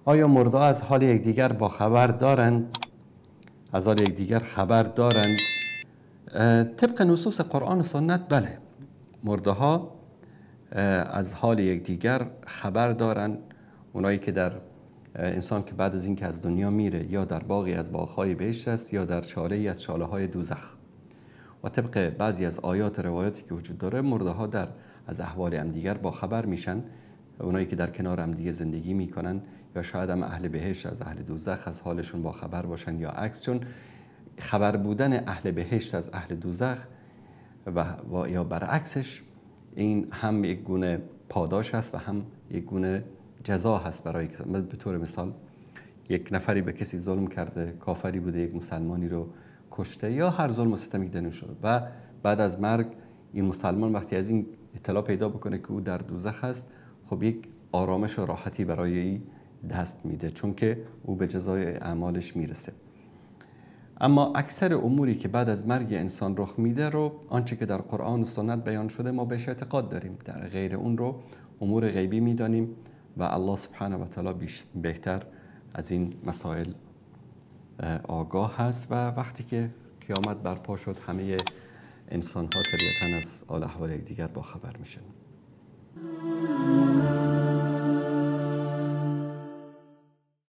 آیا مرده از حال یکدیگر با خبر دارند؟ از حال یکدیگر خبر دارند؟ طبق نصوص قرآن و سنت بله، مرده ها از حال یکدیگر خبر دارند. اونایی که در انسان که بعد از اینکه از دنیا میره یا در باغی از باغ‌های بهشت است یا در چاله‌ای از چاله‌های دوزخ، و طبق بعضی از آیات روایاتی که وجود داره مرده ها در از احوال همدیگر با خبر میشن. اونایی که در کنار همدیگه زندگی میکنن یا شاید هم اهل بهشت از اهل دوزخ از حالشون با خبر باشن یا عکس، چون خبر بودن اهل بهشت از اهل دوزخ و یا برعکسش این هم یک گونه پاداش هست و هم یک گونه جزا هست برای کسی. به طور مثال یک نفری به کسی ظلم کرده، کافری بوده، یک مسلمانی رو کشته یا هر ظلم و ستمی که شده و بعد از مرگ این مسلمان وقتی از این اطلاع پیدا بکنه که او در دوزخ هست، خب یک آرامش و راحتی برای ای دست میده، چون که او به جزای اعمالش میرسه. اما اکثر اموری که بعد از مرگ انسان رخ میده رو آنچه که در قرآن و سنت بیان شده ما بهش اعتقاد داریم، در غیر اون رو امور غیبی میدانیم و الله سبحانه و تعالی بهتر از این مسائل آگاه هست. و وقتی که قیامت برپا شد همه انسان ها طبیعتاً از حال احوال یکدیگر با خبر میشن.